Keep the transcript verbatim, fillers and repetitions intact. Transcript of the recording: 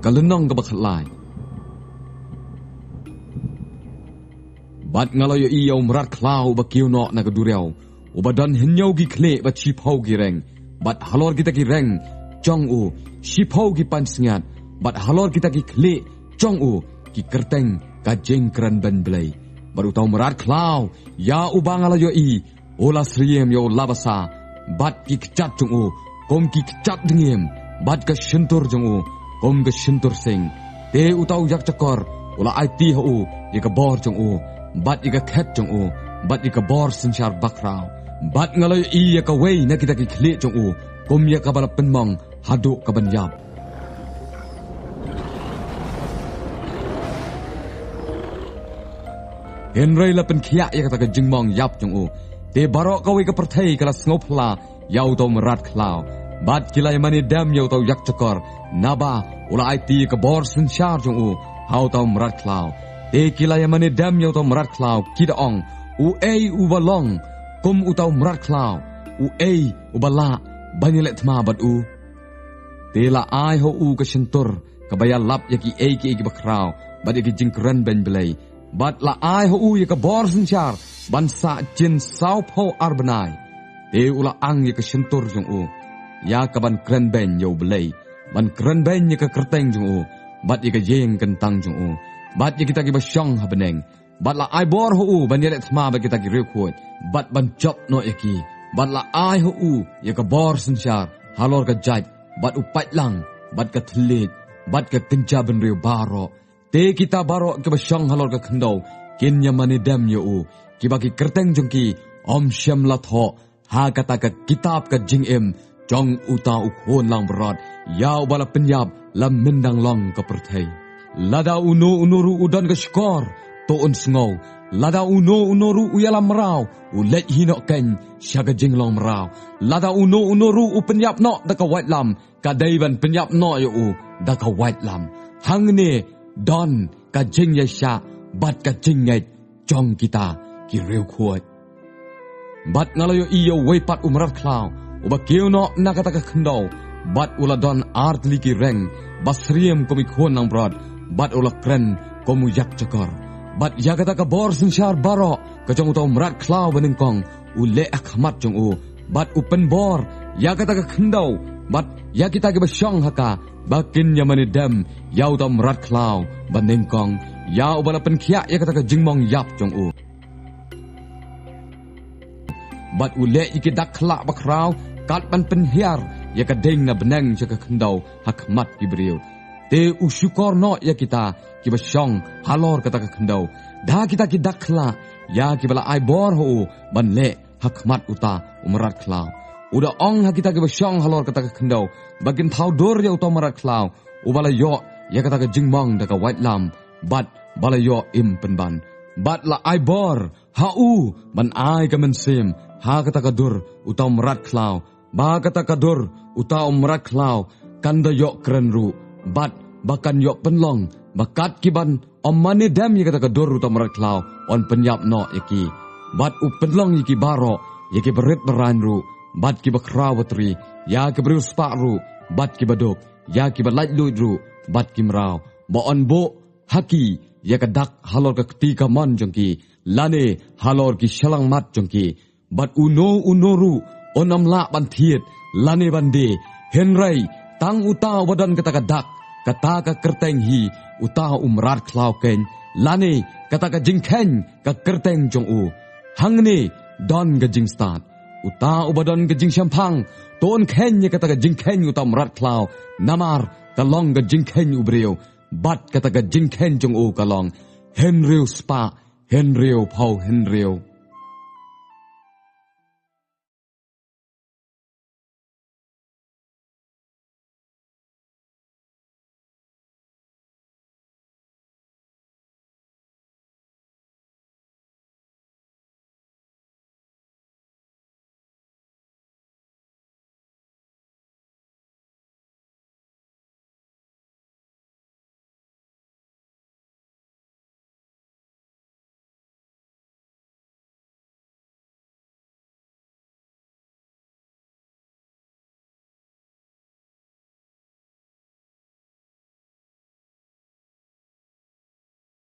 Ka lynnong kaba khatlai. Bad nga la ïohi ïa u mrad khlaw uba kiew noh na ka duriaw, uba don hynñiew ki khlieh bad shiphew ki reng, bad halor kita ki reng jong u shiphew ki pansngiat, bad halor kita ki khlieh jong u ki kyrteng ka jingkrenbeiñ Blei. Bad uta u mrad khlaw, ïa uba nga la ïohi, u la syriem ïa u la basa, bad ki kjat jong u kum ki kjat dngiem, bad ka shyntur jong u kum ka shyntur sing. Te uta u ïakjakor u la aiti ha u ïa ka bor jong u, bad ïa ka khet jong u, bad ïa ka bor synshar bakhraw. Bad nga la ïohi ïa kawei na kita ki khlieh jong u kum ïa kaba la pynmong haduh ka ban ïap. Hynrei la pynkhiah ïa kata ka jingmong ïap jong u. Te baroh kawei ka pyrthei ka la sngewphylla ïa uta u mrad khlaw. Bad ki la ïamane dem ïa uta u ïakjakor, naba u la aiti ïa ka bor synshar jong u ha uta u mrad khlaw. Te ki la ïamane dem ïa uta u mrad khlaw, ki da ong, uei uba long kum uta u mrad khlaw? Uei uba lah ban ïaleh thma bad u? Te la ai ha u ka shyntur kaba ïalap ïa kiei kiei kiba khraw, bad ïa ki jingkrenbeiñ Blei. Bad la ai ha u ïa ka bor synshar ban sah jin sawphew ar bnai. Te u la ang ïa ka shyntur jong u, ïa ka ban krenbeiñ ïa U Blei, ban krenbeiñ ïa ka kyrteng jong u, bad ïa ka ïing kyntang jong u, bad ïa kita kiba shong ha bneng. Bad la ai bor ha u ban ïaleh thma bad kita ki riewkhuid, bad ban jop noh ïa ki. Bad la ai ha u ïa ka bor synshar halor ka jait, bad u paitlang, bad ka thylliej, bad ka kynja bynriew baroh. Te kita baroh kiba shong halor ka khyndew kin ïamane dem ïa u, kiba ki kyrteng jong ki ym shym la thoh ha kata ka kitab ka jingim jong uta u Khun langbrot, ïa uba la pynïap la myndang long ka pyrthei. Lada uno uno ruh u don ka shkor, to un sngew. Lada uno uno ruh u ïalam mraw, u leit hi noh kein sha ka jinglong mraw. Lada uno uno ruh u pynïap noh da ka waitlam, ka dei ban pynïap noh ïa u da ka waitlam. Hangne don ka jingïaishah bad ka jingngeit jong kita ki riewkhuid. Bad nga la ïohi ïa uwei pat u mrad khlaw uba kiew noh na kata ka khyndew, bad u la don ar tylli ki reng ba syriem kum i khun langbrot, bad u la kren kum u ïakjakor. Bad ïa kata ka bor synshar baroh ka jong uta u mrad khlaw banyngkong u leh ha khmat jong u, bad u pynbor ïa kata ka khyndew, bad ïa kita kiba shong ha ka, ba kin ïamane dem ïa uta u mrad khlaw banyngkong, ïa uba la pynkhiah ïa kata ka jingmong ïap jong u. Bad u leh ïa ki dak khyllah bakhraw, kat ban pynhiar ïa ka ding na bneng sha ka khyndew ha khmat ki briew. Te u shukor noh ïa kita kiba shong halor kata ka khyndew da kita ki dak khyllah, ïa kiba la ai bor ha u ban leh ha khmat uta u mrad khlaw. U da ong ha kita kiba shong halor kata ka khyndew ba kin thaw dur ïa uta u mrad khlaw, uba la ïoh ïa kata ka jingmong da ka waitlam, bad ba la ïoh im pynban. Bad la ai bor ha u ban ai ka mynsiem ha kata ka dur uta u mrad khlaw, ba kata ka dur uta u mrad khlaw kan da ïoh kren ruh, bad ba kan ïoh pynlong ba kat ki ban ym mane dem ïa kata ka dur uta u mrad khlaw, yn pynïap noh ïa ki. Bad u pynlong ïa ki baroh, ïa ki barit baraiñ ruh, bad ki bakhraw batri, ïa ki briew spah ruh, bad ki baduk, ïa ki ba laitluid ruh, bad ki mraw, ba yn buh ha ki ïa ka dak halor ka kti kamon jong ki, lane halor ki shyllangmat jong ki. Bad uno uno ruh un ym lah ban thied lane ban die, hynrei tang uta uba don kata ka dak, kata ka kyrteng hi uta u mrad khlaw keiñ, lane kata ka jingkheiñ ka kyrteng jong u. Hangne don ka jingstad. Uta uba don ka jingshemphang, to un kheiñ ïa kata ka jingkheiñ uta u mrad khlaw, namar ka long ka jingkheiñ u briew, bad kata ka jingkheiñ jong u ka long hynriew spah hynriew phew hynriew.